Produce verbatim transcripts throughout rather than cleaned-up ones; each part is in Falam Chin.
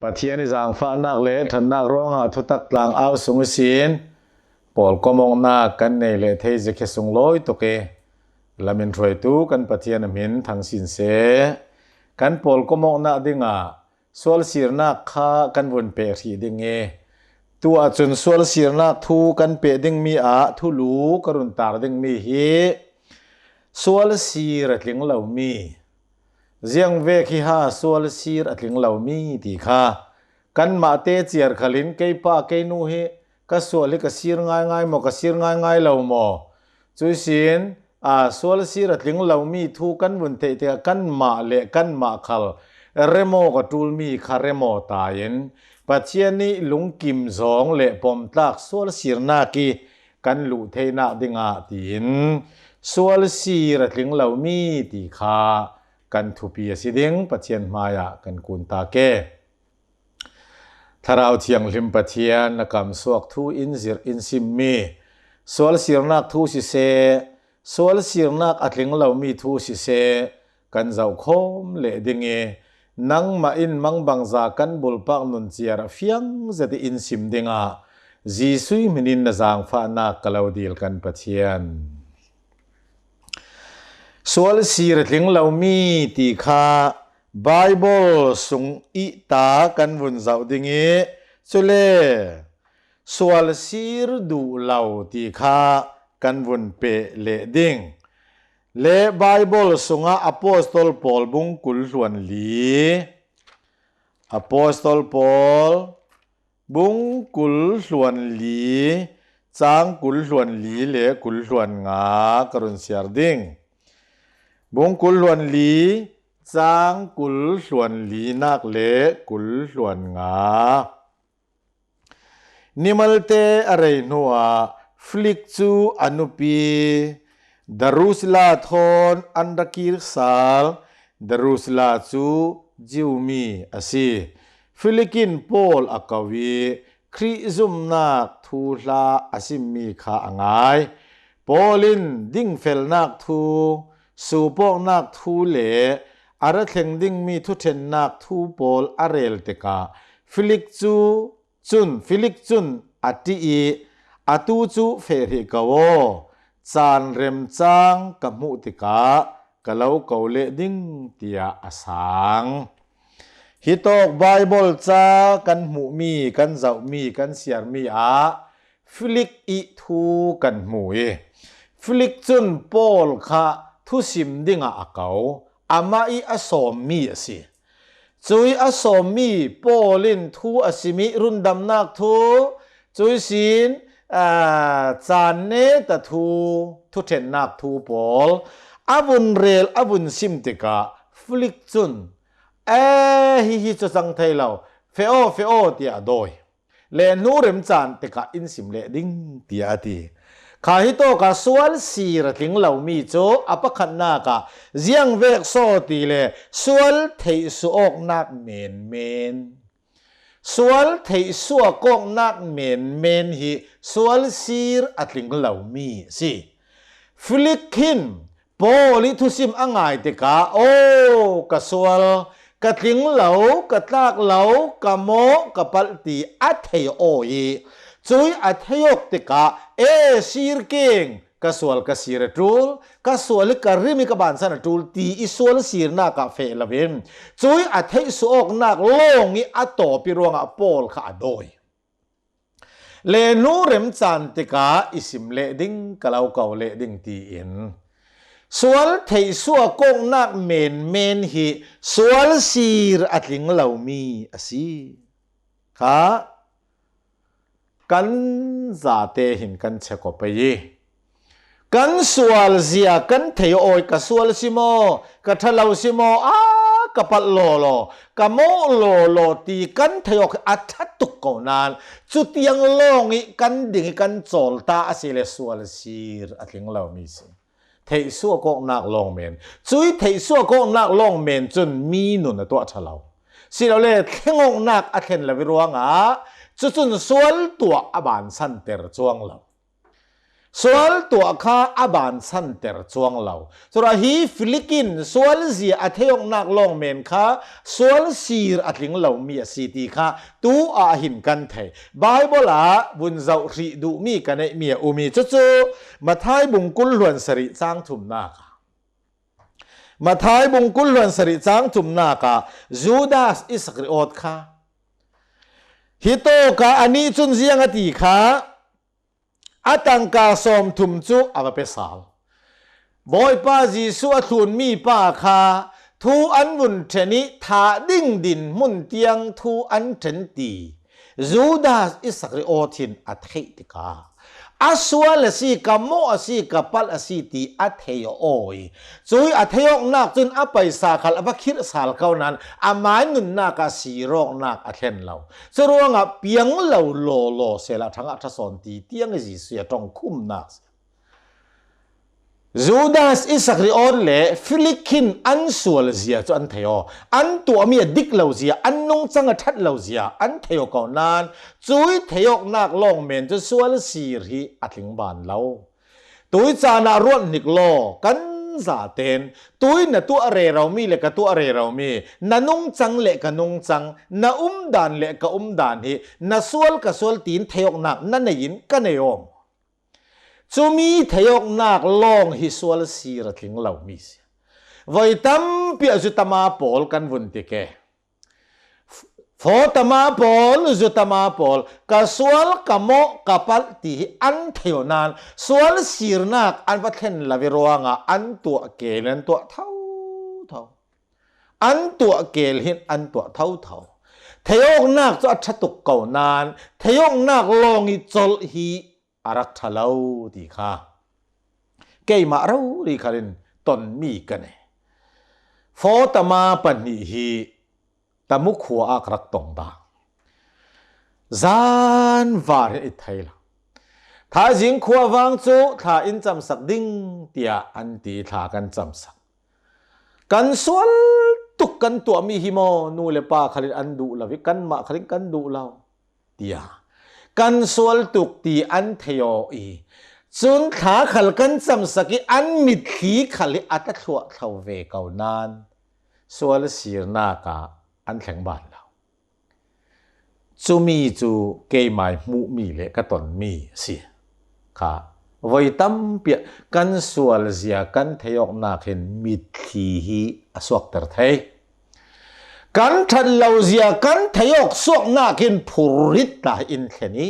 Pathian i zangfahnak le ṭhatnak ruangah thutak tlang au sung ihsin pawlkomawknak kan nei leh thei zekhia sung lawi tuk i, lamin hruaitu kan Pathian a hmin thangsin seh. Kan pawlkomawknak dingah sualsirnak kha kan vun peh hrih ding i, tu ahcun sualsirnak thu kan peh dingmi ah thulu ka run tar dingmi hi sualsir a tling lomi, ziangvek hi ha sualsir a tling lomi ti kha kanmah te ciar khalin kei pa kei nu hi ka sual hi ka sir ngaingai maw, ka sir ngaingai lo maw? Cuihsin aa, sualsir a tling lomi thu kan vun theih tikah kanmah le kanmah khal remaw ka ṭulmi kha remaw ta in Pathian nih lungkim zawng le pawmtlak sualsirnak i kan luh theihnak dingah tiin sualsir a tling lomi ti kha kan thupi a si ding Pathian hmaiah kan kun ta ke. Thlarau Thianghlim Pathian na kamsuak thu in zirh in simmi sualsirnak thu siseh, sualsirnak a tling lomi thu siseh, kan zohkhawm leh ding i, nangmah in mangbangza kan bulpak nunciar a fiang zet i in sim dingah Jesuh hminin na zangfahnak ka lo dil kan Pathian. Sualsir a tling lomi ti kha Baibal sung i ta kan vun zoh ding i, cule sualsir duh lo ti kha kan vun peh leh ding. Le Baibal sungah Apostol Paul bung kul hluan li, Apostol Paul bung kul hluan li, cang kul hluan li le kul hluan nga ka run siar ding. Bung kul hluan li, cang kul hluan li nak le kul hluan nga. Nimalte a rei hnuah Filik cu a nupi Darusila thawn an ra kir sal. Darusila cu Jew mi a si. Filik in Paul a ko i Khrih zumnak thuhla a simmi kha a ngai. Paul in dingfelnak thu, suupawknak thu le a ra thleng dingmi thuṭhennak thu pawl a rel tikah Filik cu cun, Filik cun a ṭih i, "Atu cu feh hrih ko aw, caan remcang ka hmuh tikah ka lo ko leh ding," tiah a sang. Hitawk Baibal ca kan hmuhmi, kan zohmi, kan siarmi ah Filik i thu kan hmu i, Filik cun Paul kha thusim dingah a ko, amah i a sawmmi a si. Cui a sawmmi Paul in thu a simmi rundamnak thu, cui sin, aa, caan neta thu, thuṭhennak thu pawl a vun rel, a vun sim tikah Filik cun, "E, hihi cu cang thei lo, feh aw, feh aw," tiah a dawi. Le hnu remcaan tikah in sim leh ding, tiah a ti. Kha hitawk ah sual sir a tling lomi cu a pakhatnak ah ziang vek saw ti le sual theih suak awknak menmen. Sual theih suak awknak menmen hi sual sir a tling lomi a si. Filik hin Paul i thusim a ngai tikah, "Aw, ka sual, ka tling lo, ka tlak lo, ka mawh, ka palh," ti a thei aw i, cui a thei awk tikah, "E, sir keng, ka sual ka sir a ṭul, ka sual hi ka rim i ka bansan a ṭul," ti i sual sirnak ah feh loin, cui a theih suak awknak lawng i a tawp i ruangah Paul kha a dawi. Le hnu remcaan tikah i sim leh ding, ka lo ko leh ding, tiin sual theih suak awknak menmen hi sual sir a tling lomi a si. Kha kan zate hin kan check aw pei i, kan sual zia kan thei aw i, ka sual si maw, ka ṭha lo si maw, aa, ka palh lawlaw, ka mawh lawlaw ti kan thei awk hi a ṭha tuk ko nain, cutiang lawng i kan ding i kan cawl ta a si le sual sir a tling lomi si. Theih suak awknak lawng men. Cui theih suak awknak lawng men cun mi nun a tuah ṭha lo. Silole thleng awknak a thlen lo i ruangah cucun sual tuah a bansan ter cuang lo. Sual tuah kha a bansanter cuang lo. Curuangah hi Felix in sual zia a theihawknak lawng men kha sual sir a tling lomi a si ti kha tu ah hin kan thei. Bible ah vun zoh hrih duhmi ka neihmi a um hi. Cucu Matthai bung kul hluan sarih cang thumnak ah, Matthai bung kul hluan sarih cang thumnak ah Judas Iskariot kha, hi tawka anih cun ziang a ti kha, a tangka sawmthum cu a va pe sal. Bawipa Jesuh a thlunmi pa kha thu an vun ṭhen i thah ding dinhmun tiang thu an ṭhen ti Judas Iskariot hin a theih tikah a sual a si, ka mawh a si, ka palh a si ti a thei aw i, cui a theihawknak cun a paisa khal a va khirh sal ko nain amai nunnak ah sirawknak a thlen lo. Curuangah piang lo lawlaw sehla ṭhangah ṭha sawn ti tiang i Jesuh a ṭong khumnak si. Judas Iskariot le Felix hin an sual zia cu an thei aw. An tuahmi a dik lo zia, an nungcang a ṭhat lo zia an thei aw ko nain, cui theihawknak lawng men cu sual sir hi a tling ban lo. Tui caan ah ruat hnik law, kan zaten tui na tuah reromi le ka tuah reromi, na nungcang le ka nungcang, na umdan le ka umdan hi na sual ka sual tiin theihawknak na nei in ka nei aw. Cumi theihawknak lawng hi sual sir a tling lomi si. Voi tampi ah zutama pawl kan vun ti ke. Fawtama pawl, zutama pawl, ka sual, ka mawh, ka palh ti hi an thei aw nain sual sirnak an va thlen lo i ruangah an tuah kel, an tuah thotho. An tuah kel hin an tuah thotho. Theihawknak cu a ṭha tuk ko nain theihawknak lawng i colh hi a rak ṭha lo ti kha keimah rori khalin tonmi ka nei. Fawtama pahnih hi Tamu khua ah ka rak tong dah. Zan var hin i thei lo. Thaizing khua vang cu thla in camsak ding tiah an ti, thla kan camsak. Kan sual tuk kan tuahmi hi maw, nu le pa khalin an duh lo i kanmah khalin kan duh lo, tiah kan sual tuk ti an thei aw i, cun thla khal kan camsak i an mitthli khal hi a ta thluahthlo ve ko nain sual sirnak ah an thleng ban lo. Cumi cu keimai hmuhmi le ka tonmi a si kha. Voi tampi ah kan sual zia kan theihawknak hin mitthli hi a suakter thei. Kan ṭhat lo zia kan theihawk suaknak hin phurrit tla hi in thlen i,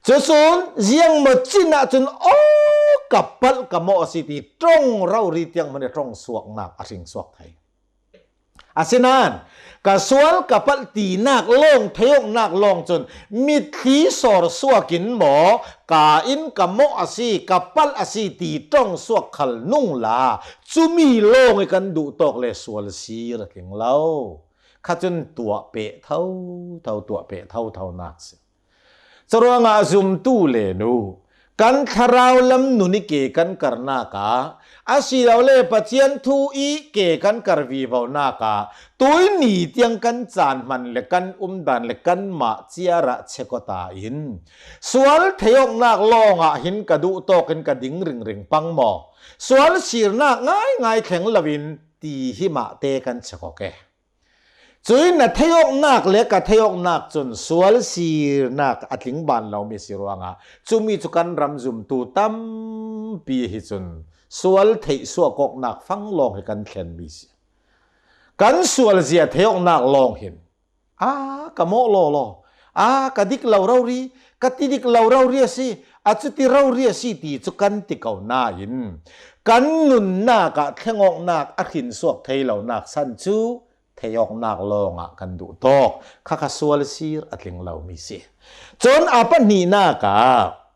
cucun ziangmaw cin ahcun aw ka palh ka mawh a si ti ṭong rori tiang hmanh i ṭong suaknak a hring suak thei. Asinain ka sual ka palh tinak lawng, theihawknak lawng cun mitthli sawr suak in maw, ka in ka mawh a si, ka palh a si ti ṭong suak khal nung la, cumi lawng i kan duh tawk le sual sir a tling lo. Kha cun tuah peh thotho, tuah peh thotho nak si. Curuangah zumtu le nu, kan thlarau lam nun i ke kan karnak ah, asilole Pathian thu i ke kan kar vivonak ah, tuini tiang kan caan hman le kan umdan le kanmah ciar ah chekawta in, sual theihawknak lawngah hin ka duh tawk in ka ding ringring pang maw? Sual sirnak ngaingai thleng loin ti hi mah te kan chekawk e. Cui na theihawknak le ka theihawknak cun sual sirnak a tling ban lomi si ruangah, cumi cu kan ram zumtu tampi hi cun sual theih suak awknak fang lawng hi kan thlenmi si. Kan sual zia theihawknak lawng hin, a ka mawh lawlaw, a ka dik lo rori, ka ti dik lo rori a si, a cuti rori a si ti cu kan ti ko nain, kan nunnak ah thlengawknak a hrin suak thei lonak san cu theihawknak lawngah kan duh tawk. Kha kha sual sir a tling lomi si. Cun a pahnihnak ah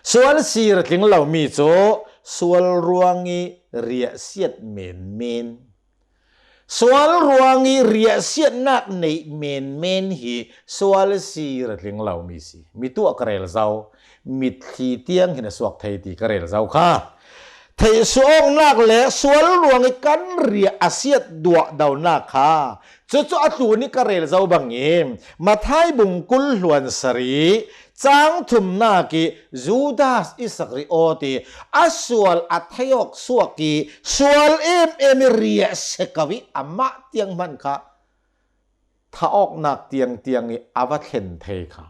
sual sir a tling lomi cu sual ruang i riahsiat menmen. Sual ruang i riahsiatnak neih menmen hi sual sir a tling lomi si. Mi tuah ka rel zo, mitthli tiang hin a suak thei ti ka rel zo kha. Theihsuak awknak le sual ruang i kan riah a siat duahdonak kha. Cucu a tlun i ka rel zo bangin Matthai bung kul hluan sarih Cang thumnak i Judas Iskariot i a sual a thei awk suak i sual em em i riahsia ko i amah tiang hman kha tha awknak tiang tiang i a va thlen thei kha.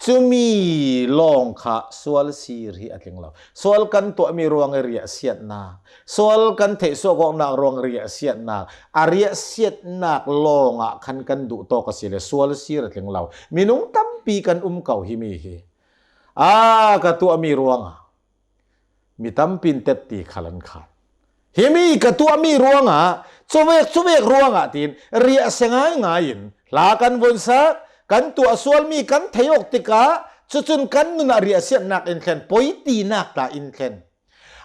Cumi lawng kha sual sir hi a tling lo. Sual kan tuahmi ruang i riahsiatnak, sual kan theihsuak awknak ruang riahsiatnak, a riahsiatnak lawngah khan kan duh tawk a si le sual sir a tling lo. Minung tampi kan um ko hi mi hi. A ka tuahmi ruangah mi tampi in tep ti khal an khan. Himi ka tuahmi ruangah, cuvek cuvek ruangah tiin riahsia ngaingai in hla kan vun sak, kan tuah sualmi kan thei awk tikah cucun kan nunah riahsiatnak in thlen, poi tinak tla in thlen.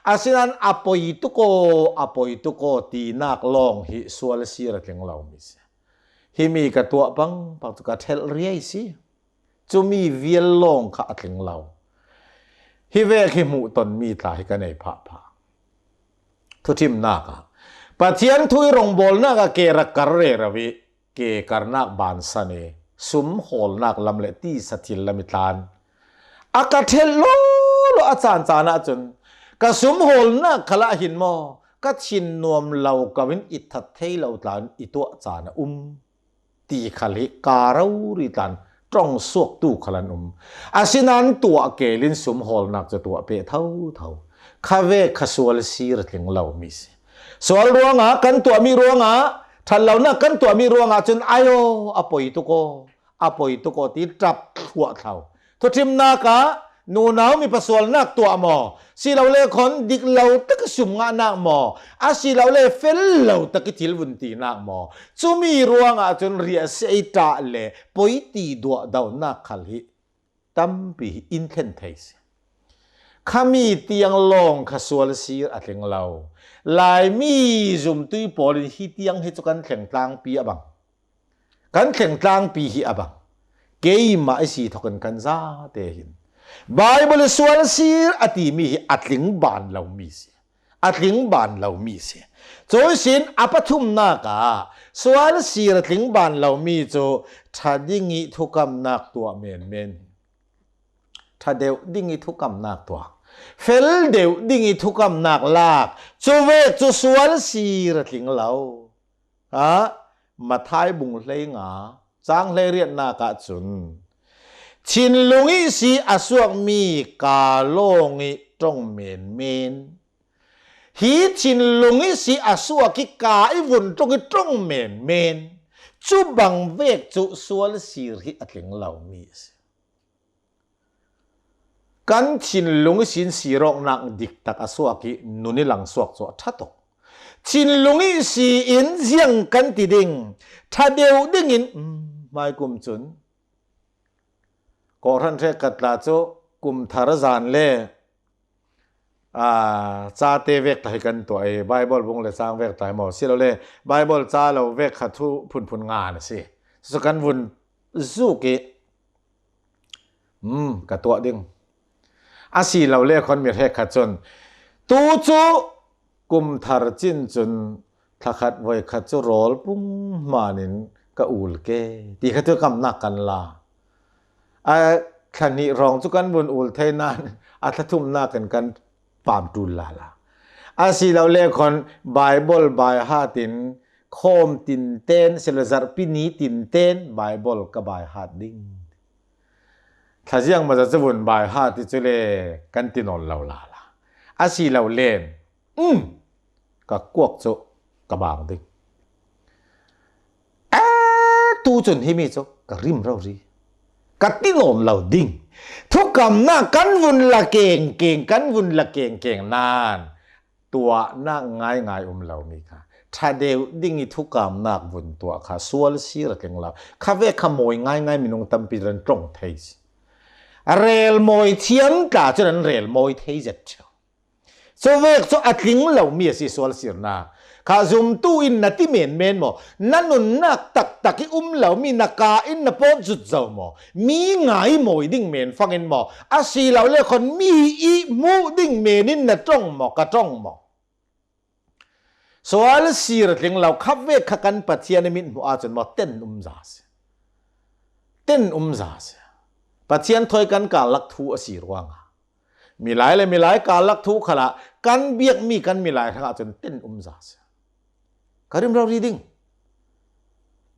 Asinain a poi tuk aw, a poi tuk aw tinak lawng hi sual sir a tling lo mi si. Himi ka tuah pangpang cu ka thelh riai si. Cumi vial lawng kha a tling lo. Hi vek hi hmuhtonmi tla hi ka nei phahphah. Thuṭhimnak ah Pathian thu i rongbawlnak ah ke rak kar rero i ke karnak bansan i sum hawlnak lam le tisa thil lam i tlan a ka ṭhelh lawlaw a caan caan ahcun ka sum hawlnak khalah hin maw ka thin nuam lo ko in i that thei lo tlan i tuah caan a um ti khal hi ka rori tlan ṭong suaktu khal an um. Asinain tuah kel in sum hawlnak cu tuah peh thotho. Kha vek kha sual sir a tling lo mi si. Sual ruangah kan tuahmi ruangah ṭhatlonak kan tuahmi ruangah cun ayo a poi tuk aw, a poi tuk aw ti ṭap thluah thlo. Thuṭhimnak ah nunau mipa sualnak tuah maw? Si lo le khawn dik lo tak i sum ngahnak maw? A si lo le fel lo tak i thil vun tinak maw? Cumi ruangah cun riahsia i ṭah le poi ti duahdonak khal hi tampi hi in thlen thei si. Khami tiang lawng kha sual sir a tling lo. Laimi zumtu pawl in hi tiang hi cu kan thleng tlangpi a bang. Kan thleng tlangpi hi a bang. Keimah i si thawkin kan zate hin Baibal i sual sir a timi hi a tling ban lo mi si. A tling ban lo mi si. Cui sin a pathumnak ah sual sir a tling ban lo mi cu ṭha ding i thukamnak tuah menmen hi. Ṭha deuh ding i thukamnak tuah. Fel deuh ding i thukamnak lak. Cuvek cu sual sir a tling lo. Ah, Matthai bung hlei nga, cang hlei riatnak ah cun, thinlung i si a suakmi ka lawng i ṭong menmen. Hi thinlung i si a suak i ka i vun ṭong i ṭong menmen. Cu bang vek cu sual sir hi a tling lo mi a si. Kan thinlung ihsin sirawknak diktak a suak i nun i langsuak cu a ṭha tuk. Thinlung ihsi in ziang kan ti ding, ṭha deuh dingin, um, hmaikum cun kawhhran hrekkhat tla cu kum thar zan le, aa, cate vek tla hi kan tuah i, Baibal bung le cang vek tla hi maw? Si lo le, Baibal ca lo vek kha thu phunphun ngan a si. Cu kan vun zuk i, um, ka tuah ding. A si lo le khawn mi hrekkhat cun, tu cu kum thar cin cun thlakhat voikhat cu rawl pung hmanin ka ul ke ti kha thukamnak kan la. A thla hnih hrawng cu kan vun ul thei nain a thla thumnak in kan pam ṭul lala. A si lo le khawn Baibal baihat in khawm tinten, si lo zarhpi ni tinten Baibal ka baihat ding. Thlaziang maw za cu vun baihat ti cu le kan ti nawn lo lala. A si lo len, um, ka kuak cu ka bang ding. Eh, tu cun himi cu ka rim rori. Ka ti nawn lo ding. Thukamnak kan vun la kengkeng, kan vun la kengkeng nan tuahnak ngaingai um lomi kha ṭha deuh ding i thukamnak vun tuah kha sual sir a tling lo. Kha vek kha mawi ngaingai minung tampi ran ṭong thei si. A rel mawi thiam tla cun an rel mawi thei zet ṭheu. Cuvek cu a tling lomi a si sual sirnak. Kha zumtu in na ti menmen maw? Na nunnak taktak i um lomi na ka in na pawt zut zo maw? Mi ngai mawi ding men fangin maw? A si lo le khawn mi i hmuh ding men in na ṭong maw? Ka ṭong maw? Sual sir a tling lo, kha vek kha kan Pathian i mithmuh ahcun maw ten um za si. Ten um za si. Pathian thawi kan karlak thu a si ruangah, milai le milai karlak thu khalah kan biakmi kan milai hrangah cun ten um za si. Ka rim rori ding.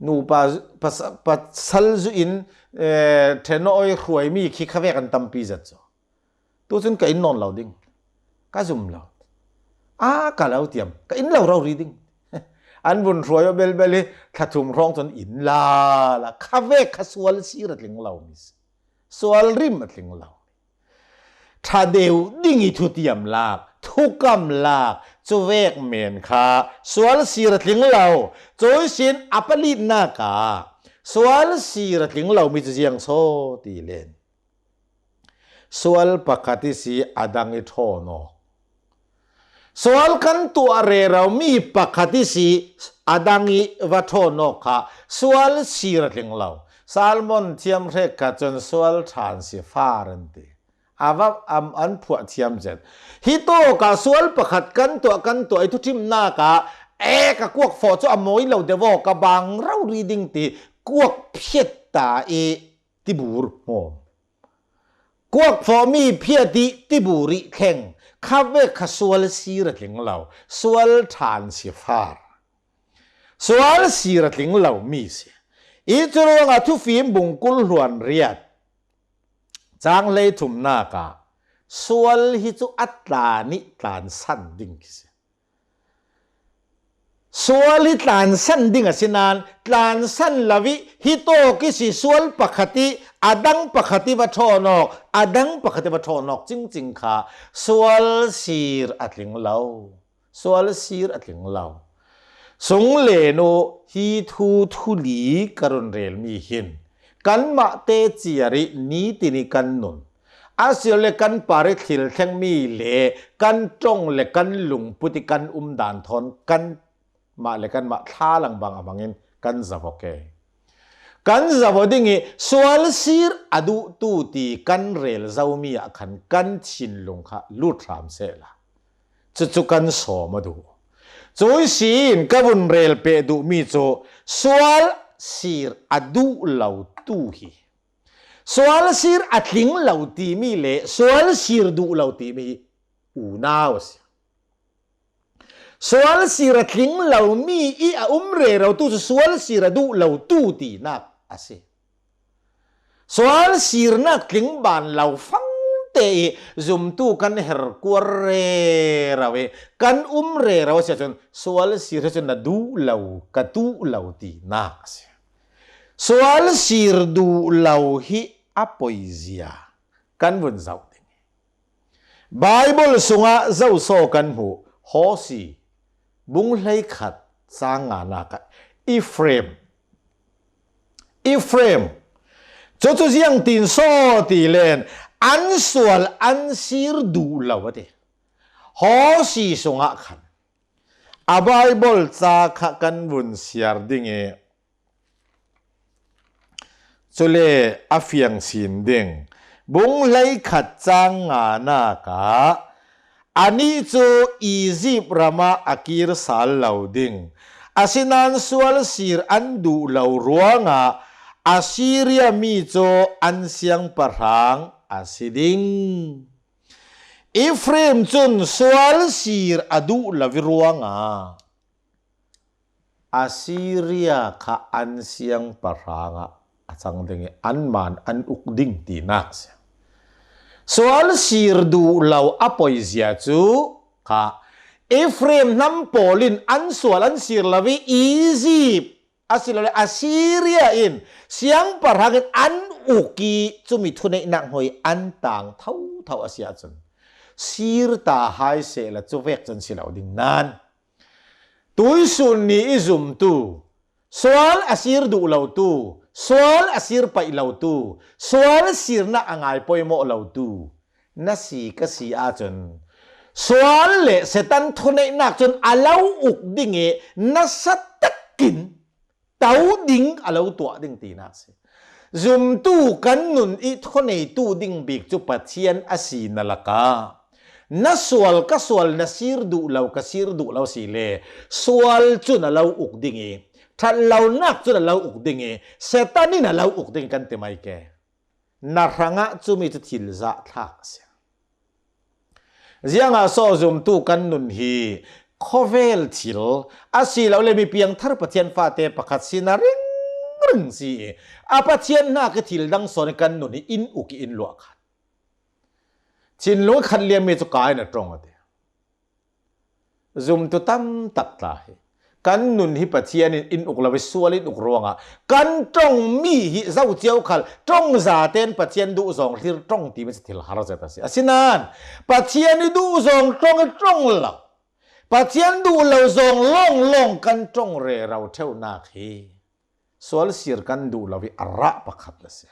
Nupa, pas-, pasal zu in, eh, ṭhenawh awi hruaimi khi khavek an tampi zet cu. Tu cun ka in nawn lo ding. Ka zum lo. A ka lo tiam. Ka in lo rori ding. An vun hruai aw belbel hi thla thum hrawng cun in lala. Khavek kha sual sir a tling lo mi si. Sual rim a tling lo mi. Ṭha deuh ding i thutiam lak, thukam lak, cuvek men kha sual sir a tling lo. Cuisin a palitnak ah sual sir a tling lo mi cu ziang saw ti len. Sual pakhat i si a dang i ṭhawn awk. Sual kan tuah rero mi pakhat i si a dang i va ṭhawn awk kha sual sir a tling lo. Salmon thiam hrekkhat cun sual ṭhan si far an ti. A va, am, an phuah thiam zet. Hi tawkah sual pakhat kan tuah, kan tuah i thuṭhimnak ah, e, ka kuak fawh cu a mawi lo devaw, ka bang rori ding ti kuak phiat ta i tibur hmawm. Kuak fawhmi phiat i tibur i thleng. Khavek kha sual sir a tling lo. Sual ṭhan si far. Sual sir a tling lo mi si. I cu ruangah Thufim bungkul hluan riat. Cang hlei thumnak ah sual hi cu a tlan i tlansan ding khi si. Sual hi tlansan ding a si nain tlansan lo i hi tawk i si sual pakhat i a dang pakhat i va ṭhawn awk, a dang pakhat i va ṭhawn awk cingcing kha sual sir a tling lo. Sual sir a tling lo. Sung len uh hi thu thuli ka run relmi hin kanmah te ciar i nitin i kan nun. A si le kan par i thil thlengmi le kan ṭong le kan lungput i kan um dan thawn kanmah le kanmah thlalang bang a hmangin kan zavo ke. Kan zavo ding i sual sir a duhtu ti kan rel zomi ah khan kan thinlung kha lut hram sehla. Cucu kan sawm a duh. Cui si in ka vun rel peh duhmi cu sual sir a duh lo tu hi. Sual sir a tling lo timi le sual sir duh lo timi hi unau a si. Sual sir a tling lomi i a um rero tu cu sual sir a duh lo tu tinak a si. Sual sirnak tling ban lo fangte i zumtu kan her kuar rero i kan um rero a si ahcun sual sir hi cun na duh lo, ka duh lo tinak a si. Sual sir duh lo hi a poizia kan vun zoh ding. Baibal sungah zoso kan hmuh, Hosi, bung hleikhat cang nganak ah Ephraim, Ephraim, cucu ziangtin saw ti len an sual an sir duh lo a ti. Hosi sungah khan a Baibal ca kha kan vun siar ding i, cule a fiang sin ding. Bung hleikhat cang nganak ah, anih cu Izipt ramah a kir sal lo ding. Asinain sual sir an duh lo ruangah Assyria mi cu an siangpahrang a si ding. Ephraim cun sual sir a duh lo i ruangah Assyria kha an siangpahrang ah a cang ding i anman an uk ding tinak si. Sual sir duh lo a poizia cu kha Ephraim hnam pawl in an sual an sir lo i Izipt asilole Assyria in siangpahrang in an uk i cumi thuneihnak hnuai an tang thotho a si ahcun sir ta hai sehla cuvek cun si lo ding nain tuisun ni i zumtu, sual a sir duh lotu, sual a sir paih lotu, sual sirnak a ngai poimawh lotu na si ka si ahcun sual le Satan thuneihnak cun a lo uk ding i nasa takin to ding a lo tuah ding tinak si. Zumtu kan nun i thuneitu ding bik cu Pathian a si na lakah na sual ka sual na sir duh lo ka sir duh lo si le sual cun a lo uk ding i ṭhat lonak cun a lo uk ding i Satan in a lo uk ding kan ti mai ke. na hrangah cumi cu thil zahthlak a si. Ziangah sawzumtu kan nun hi khawvel thil a si lo le mi piangthar Pathian fate pakhat si na ringring si i a Pathian hnak i thil dang sawn i kan nun hi in uk i in luah khat. Thinlung khat liammi cu kai na ṭong a ti. Zumtu tam tak tla hi kan nun hi Pathian in in uk lo i sual in uk ruangah kan ṭongmi hi zo cio khal ṭong zaten Pathian duh zawng hlir ṭong timi cu thil har zet a si. Asinain Pathian i duh zawng ṭong i ṭong lo, Pathian duh lo zawng lawnglawng kan ṭong rero ṭheunak hi sual sir kan duh lo i a rah pakhat a si.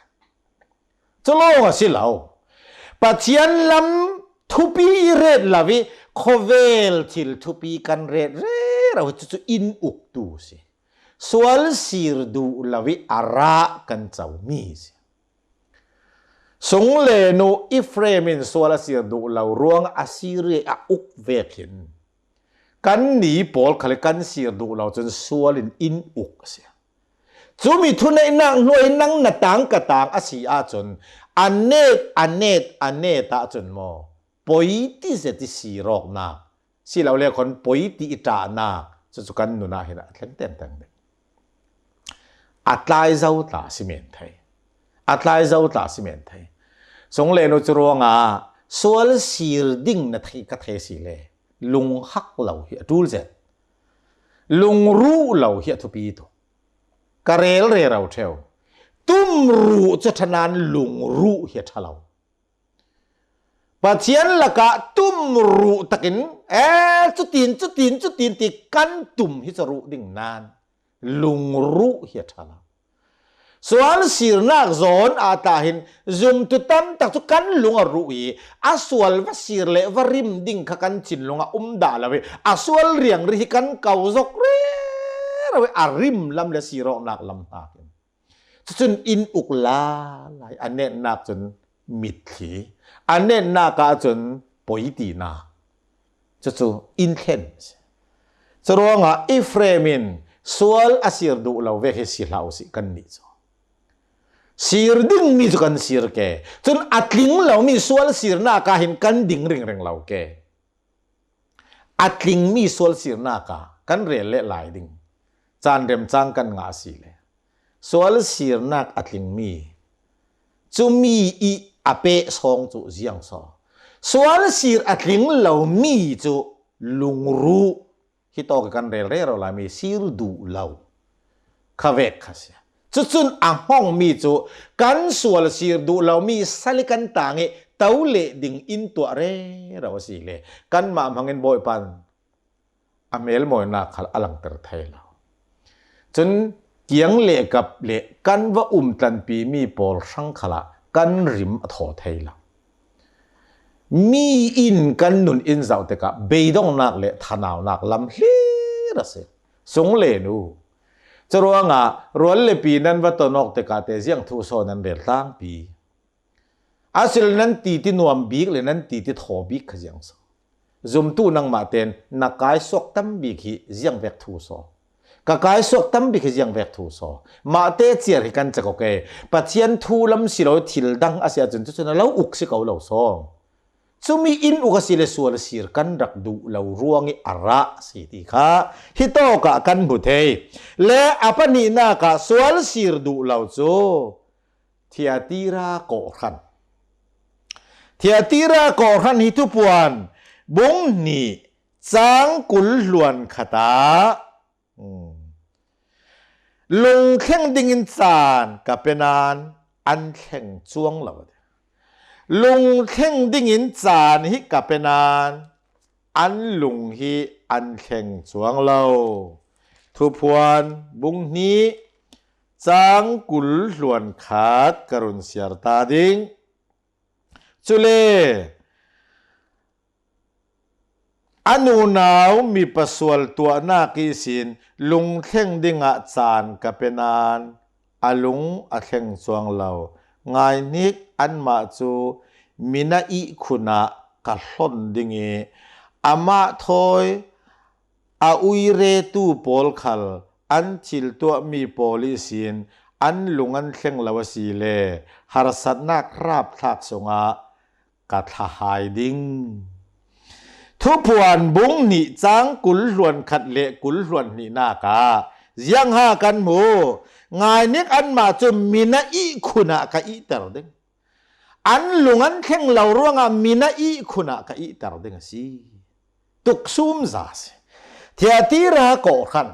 Cu lawng a si lo. Pathian lam thupi i ret lo i khawvel thil thupi kan ret rero hi cucu in uktu a si. Sual sir duh lo i a rah kan comi a si. Sunglen u Efraim in sual a sir duh lo ruang a sir i a uk vekin kan ni pawl khal i kan sir duh lo cun sual in in uk a si. Cumi thuneihnak hnuai nang na tang ka tang a si ahcun a net, a net, a net ahcun maw poi ti zet i sir awknak si lo le khan poi ti i ṭahnak cucu kan nun ah hin a thleng tengteng ding. A tlai zo tla si men thei. A tlai zo tla si men thei. Sunglen u cu ruangah sual sir ding na thei ka thei si le lunghak lo hi a ṭul zet. Lungruh lo hi a thupi tu. Ka rel rero ṭheu. Tumruh cu ṭhanan lungruh hi a ṭha lo. Pathian lakah tumruh takin, e, cutin, cutin, cutin ti kan tum hi cu ruh ding nan lungruh hi a ṭha lo. Sual sirnak zawn ah tla hin zumtu tam tak cu kan lung a ruh i a sual va sir le va rim ding kha kan thinlung a um dah lo i a sual riangri hi kan ko zok rero i a rim lam le sir awknak lam hna hin. Cucun in uk lalai a netnak cun mitthli, a netnak ahcun poi tinak. Cucu in thlen a si. Curuangah Efraim in sual a sir duh lo vek hi si hlah u sih kannih cu. Sir dingmi cu kan sir ke. Cun a tling lomi sual sirnak ah hin kan ding ringring lo ke. A tlingmi sual sirnak ah kan rel leh lai ding. Caan remcang kan ngah a si le sual sirnak a tlingmi cumi i a peh sawng cu ziang saw? Sual sir a tling lomi cu lungruh hi tawk i kan rel rero laimi sir duh lo kha vek kha si. Cucun a hngawngmi cu kan sual sir duh lomi sal i kan tang i to leh ding in tuah rero a si le kanmah hmangin Bawipa in a hmelmawinak khal a langter thei lo. Cun kiang le kap le kan va um tlanpimi pawl hrang khalah kan rim a thaw thei lo. Mi in kan nun in zoh tikah beidongnak le thanaunak lam hlir a si. Sunglen u. Curuangah rual le pi nan va ton awk tikah te ziang thu saw nan rel tlangpi. Asile nan titi nuam bik le nan titi thaw bik kha ziang saw? Zumtu nangmah ten na kaisuak tam bik hi ziang vek thu saw? Ka kaisuak tam bik hi ziang vek thu saw? Mahte ciar hi kan cak awk e. Pathian thu lam si lo thil dang a si ahcun cucu na lo uk si ko lo saw? Cumi in uk a si le sual sir kan rak duh lo ruang i a rah a si ti kha hi tawk ah kan hmu thei. Le a pahnihnak ah sual sir duh lo cu Thiatira kawhhran. Thiatira kawhhran hi Thupuan bung hnih cang kul hluan khat ah, hmm, lungthleng dingin caan ka pe nain an thleng cuang lo. Lungthleng dingin caan hi ka pe nain an lung hi an thleng cuang lo. Thupuan bung hnih cang kul hluan khat ka run siar ta ding. Cule a nunau mipa sual tuahnak ihsin lungthleng dingah caan ka pe nain a lung a thleng cuang lo. Ngaihnik, anmah cu mina ihkhun ah ka hlon ding i amah thawi a uiretu pawl khal an thil tuahmi pawl ihsin an lung an thleng lo a si le, harsatnak rapthlak sungah ka thlahai ding. Thuphuan bung nih cang kul hluan khat le kul hluan hnihnak ah ziangha kan hmu? Ngainik anmah cu mina ihkhun ah ka ihter ding. An lung an thleng lo ruangah mina ihkhun ah ka ihter ding a si. Tuksum za a si. Thiatira kawhhran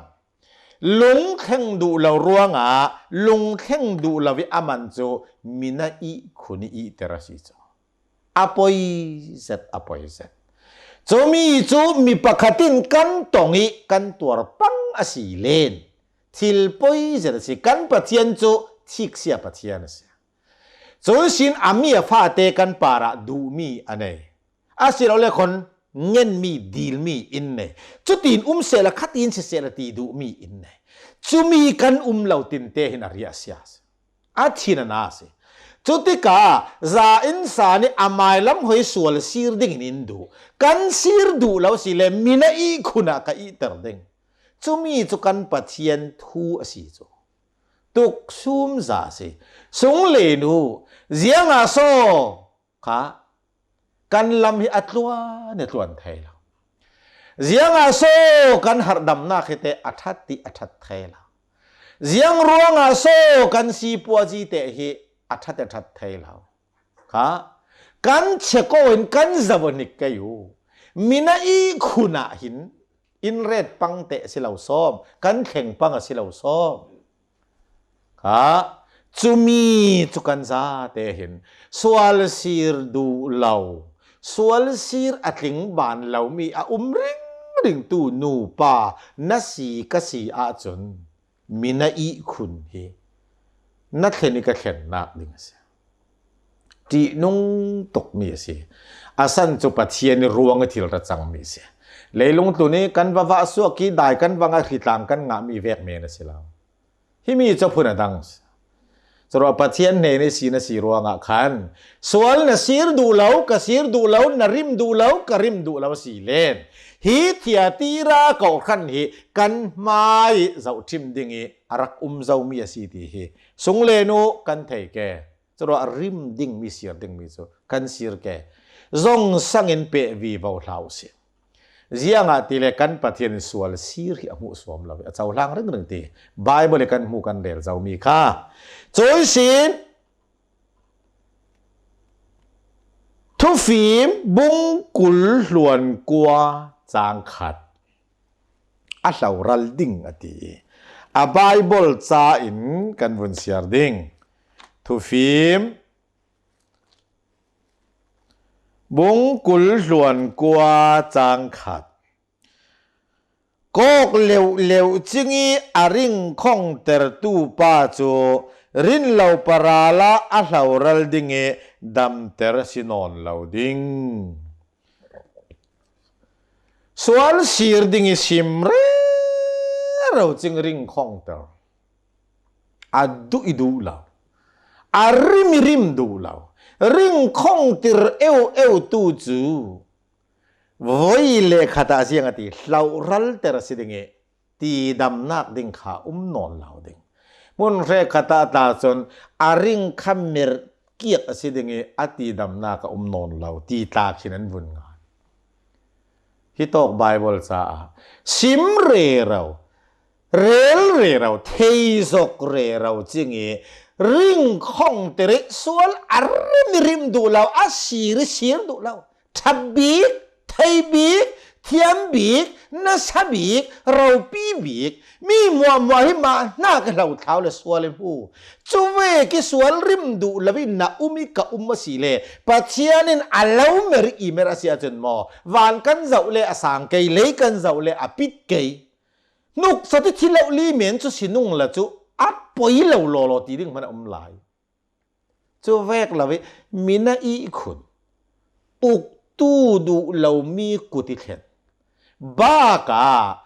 lung thleng duh lo ruangah lung thleng duh lo ih a man cu mina ihkhun ih ihter a si cu. A poi zet, a poi zet. Cumi cu mi pakhat in kan tong ih kan tuar pang a si len thil poi zet a si. Kan Pathian cu thiksia Pathian a si. Cun sin a mi a fate kan parah duhmi a nei. Asilole khon ngenmi, dilmi in nei. Cutin um sehla khatin si sehla ti duhmi in nei. Cumi kan um lo tinte hin a riah a si a si. A thin a na a si. Cutikah za in sa nih a mailam hoi sual sir dingin in duh. Kan sir duh lo si le mina ihkhun ah ka ihter ding. Cumi cu kan Pathian thu a si cu. Tuksum za a si. Sung le nu, ziangah so kha kan lam hi a tluan i tluan thei lo. Ziangah so kan harhdamnak hi te a ṭhat ti a ṭhat thei lo. Ziang ruangah so kan sipuazi te hi a ṭhat i ṭhat thei lo. Kha kan cheko in kan zavohnik kei u. Mina ihkhun ah hin in ret pang te a si lo sawm, kan thleng pang a si lo sawm. Kha cumi cu kan zate hin sual sir duh lo, sual sir a tling ban lomi a um ringringtu nupa na si ka si ahcun, mina ihkhun hi na thlen i ka thlennak ding a si. Ṭihnung tukmi a si. A san cu Pathian i ruang i thil ra cangmi a si. Leilung tlun i kan va vah suak i dai kan va ngah hritlang kan ngahmi vek men a si lo. Himi cu phun a dang a si. Curuah Pathian hnen i si na si ruangah khan sual na sir duh lo, ka sir duh lo, na rim duh lo, ka rim duh lo a si len hi Thiatira kawhhran hi kan hmai zohṭhim ding i a rak um zomi a si ti hi sung le nu kan thei ke. Curuah rim dingmi, sir dingmi cu kan sir ke. Zong sangin peh vivo hlah u sih. Ziangahtile kan Pathian in sual sir hi a hmuh suam lo hi a cohlang ringring ti Baibal i kan hmu kan rel zomi kha. Cui sin Thufim bung kul hluan kua cang khat a hloral ding a ti i a Baibal ca in kan vun siar ding. Thufim bung kul hluan kua cang khat. Kawk leuhleuh cing i a ring khongtertu pa cu rin lo paral ah a hloral ding i damter si nawn lo ding. Sual sir ding i sim rero cing ring khongter. A duh i duh lo. A rim i rim duh lo. Ring khongtir eu eu tu cu voi le khat ah ziang a ti, hloral ter a si ding i tidamnak ding kha um nawn lo ding. Hmun hre khat ah ta cun a ring kha mer kiak a si ding i a tidamnak a um nawn lo ti tla khin an vun ngai. Hi tawk Baibal caah sim rero, rel rero, theizok rero cing i ring khongtir i sual a rim i rim duh lo, a sir i sir duh lo. Ṭha bik, thei bik, thiam bik, nasa bik, ropi bik, mi hmuahhmuah hi mah hna ka hlo thlau le sual i hmu. Cu vek i sual rim duh lo i na um i ka um a si le Pathian in a lo mer i mer a si ahcun maw, van kan zoh le a sang kei, lei kan zoh le a pit kei. Hnuksa ti thi lo li men cu si nung la cu a poi lo lawlaw ti ding hmanh a um lai. Cu vek lo i mi na ihkhun, uktu duh lomi kut i thlen, bak ah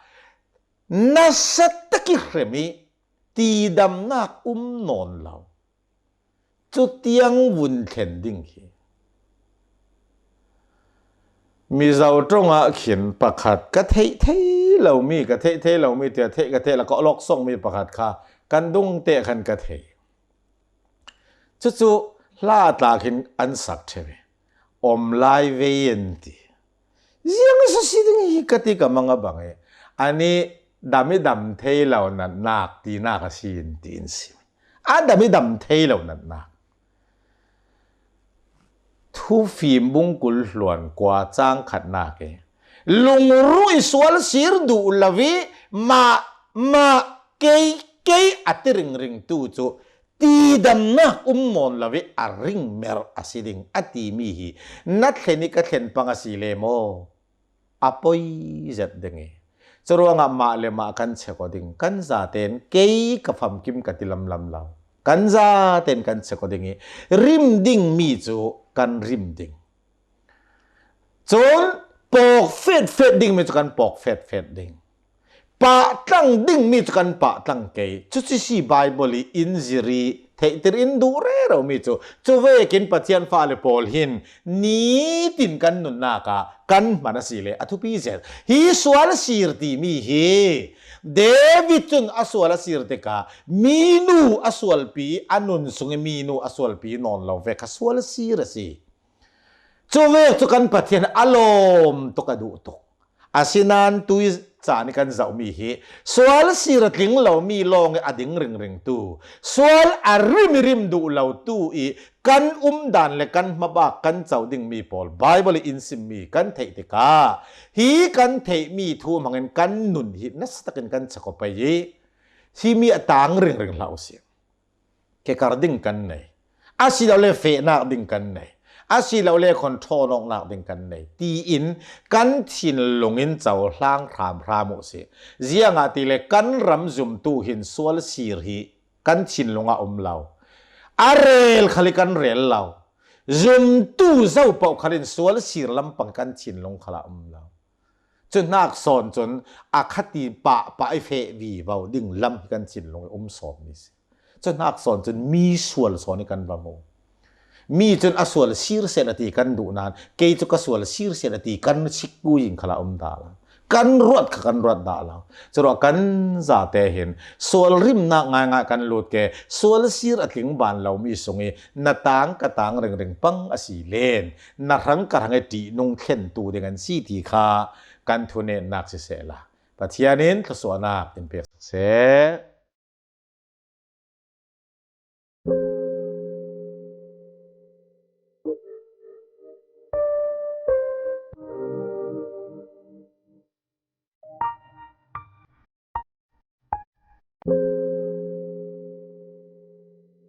nasa tak i hrem i tidamnak um nawn lo. Cu tiang vun thlen ding hi. Mizo ṭong ah khin pakhat ka theih thei lomi, ka theih thei lomi tiah theih ka theih la ka lawk sawngmi pakhat kha Kan dungte khan ka thei. Cucu hla tlak hin an sak ṭheu ve. Om lai ve an ti. Ziang a si ding hi ka ti ka mang a bang e. Ani dam i dam thei lo natnak tinak a si in ti in si. A dam i dam thei lo natnak. Thufim bung kul hluan kua cang khatnak e. Lungruh i sual sir duh lo i mah mah kei kei a ti ringring tu cu tidamnak um nawn lo i a ring mer a si ding a timi hi na thlen i ka thlen pang a si le maw? A poi zet ding i. Curuangah mah le mah kan chek aw ding, kan zaten kei ka famkim ka ti lamlam lo. Kan zaten kan chek aw ding i rim dingmi cu kan rim ding. Cun pawk fetfet dingmi cu kan pawk fetfet ding. Pahtlang dingmi cu kan pahtlang kei. Cucu si Baibal i in ziri theihtir in duh reromi cu. Cuvekin Pathian fale pawl hin nitin kan nunnak ah kan hman a si le a thupi zet. Hi sual sir timi hi David cun a sual a sir tikah minu a sualpi, a nun sung i minu a sualpi nawn lo ve kha sual sir a si. Cuvek cu kan Pathian a lawm tuk, a duh tuk. Asinain tui caan i kan zohmi hi sual sir a tling lomi lawng i a ding ringring tu, sual a rim i rim duh lo tu i kan umdan le kan hmabak kan co dingmi pawl Baibal i in simmi kan theih tikah hi kan theihmi thu hmangin kan nun hi nasa takin kan chek aw pei i himi a tang ringring hlah u sih. Kekar ding kan nei. A si lo le fehnak ding kan nei. A si lo le control awknak ding kan nei. Tiin kan thinlung in cohlang hramhram uh sih. Ziangahtile kan ram zumtu hin sual sir hi kan thinlung ah um lo. A rel khal i kan rel lo. Zumtu zo paoh khal in sual sir lampang kan thinlung khal ah um lo. Cu hnak sawn cun a khati pahpah i feh vivo ding lam hi kan thinlung i um sawm mi si. Cu hnak sawn cun mi sual sawn i kan va hmu. Mi cun a sual sir seh a ti kan duh nain kei cu ka sual sir seh a ti kan sikku in khala um dah lo. Kan ruat kha kan ruat dah lo. Curuah kan zate hin sual rimnak ngaingai kan lut ke, sual sir a tling ban lomi sung i na tang ka tang ringring pang a si len na hrang ka hrang i ṭihnung thlentu ding an si ti kha kan thunetnak sisehla Pathian in thluasuahnak in pek seh.